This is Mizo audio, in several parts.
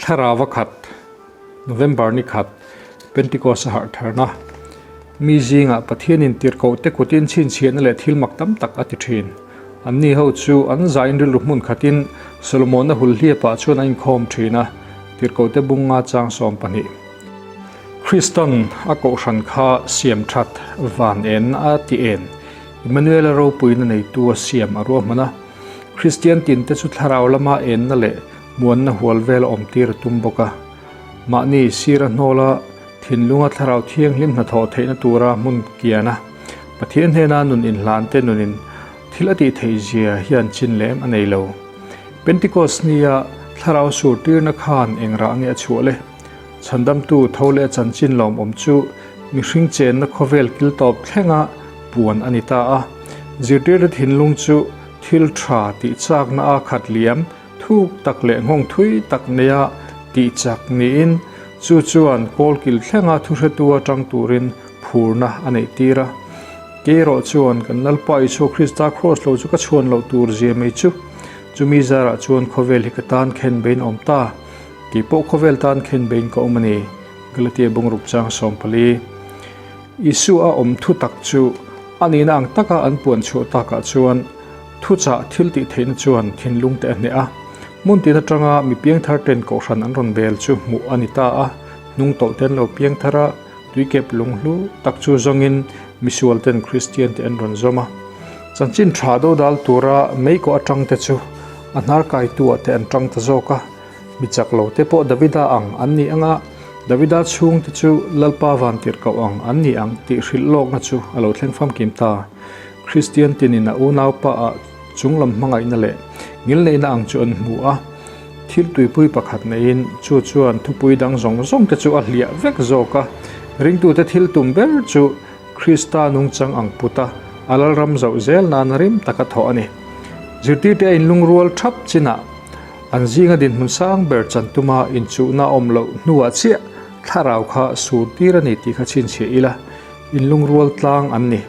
Thlarau a khat, November ni khat, Pentecost a harh tharna. Mi zingah Pathianin tirhkohte kutin chhinchhiahna leh thil mak tam tak a ti thin. Anni ho chu an zain rilru hmun khatin Solomona hulhliapah chuan a inkhawm thin a, tirhkohte bunga chang 12. Kristan a kohhran kha siam that van en a ti en, Immanuela ropuina neitu a siam a ruahman a. Kristian tinte chu thlarau lama enna leh muanna hual vel a awmtir a tum bawk a. Mahni sira hnawla thinlunga thlarau thianghlim hnathawh theihna tura hmun kian a, Pathian hnena nun inhlante nunin thil a tih theih zia hian chin lem a nei lo. Pentecost nia thlarau surtirna khan eng rah nge a chhuah le? Chhandamtu tho leh chanchin lawmawm chu mihring chenna khawvel kil tawp thlenga puan a ni ta a. Zirtirte thinlung chu thil tha tih chakna a khat liam thuk tak leh nghawng thui tak neia tih chak niin chu chuan kawlkil thlenga thuhretu atang turin phurna a neih tir a. Keirawh chuan kan Lalpa Isua Krista Kraws lo chu ka chhuan loh tur zia mai chu. Chumi zarah chuan khawvel hi ka tan khen bein awm ta. Kei pawh khawvel tan khen bein ka awm a ni, Galatia bungruk chang 14. Isua a awm thu tak chu a nihna ang taka an puan chhuah takah chuan thuchah thil tih theihna chuan thinlung te a hneh a. Hmun tin atanga mi piangthar ten kohhran an rawn bel chu hmuh a ni ta a, hnung tawlh ten lo piangthar a, tuikep lunghlu tak chu zawngin misual ten Kristian te an rawn zawm a. Chanchin tha dodal tura meikaw atang te chu a hnar kaituah te an tang ta zawk a. Mi chak lo te pawh Davida ang an ni ang a, Davida chhungte chu Lalpa vantirhkoh ang an ni ang tih hrilh lawkna chu a lo thleng famkim ta. Kristian tinin a unaupa ah chunglam hmangaihna leh ngilneihna ang chu an hmu a, thil tuipui pakhat neiin chu chuan thupui dang zawng zawng te chu a hliah vek zawk a. Ringtute thil tum ber chu Krista nungchang ang put a, a lalram zauh zel nana rim taka thawh a ni. Zirtirte a inlungrual thap chinah An zinga dinhmun sang ber chan tuma inchuhna awm loh hnuah chiah thlarau kha sur tir a ni tih kha chhinchhiah ila, inlungrual tlang an ni.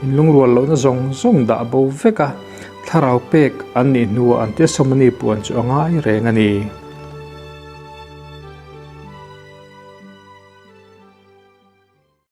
Inlungrual lohna zawng zawng dah bo vek a, thlarau pek an nih hnuah an Testimony puan chu a ngai reng a ni.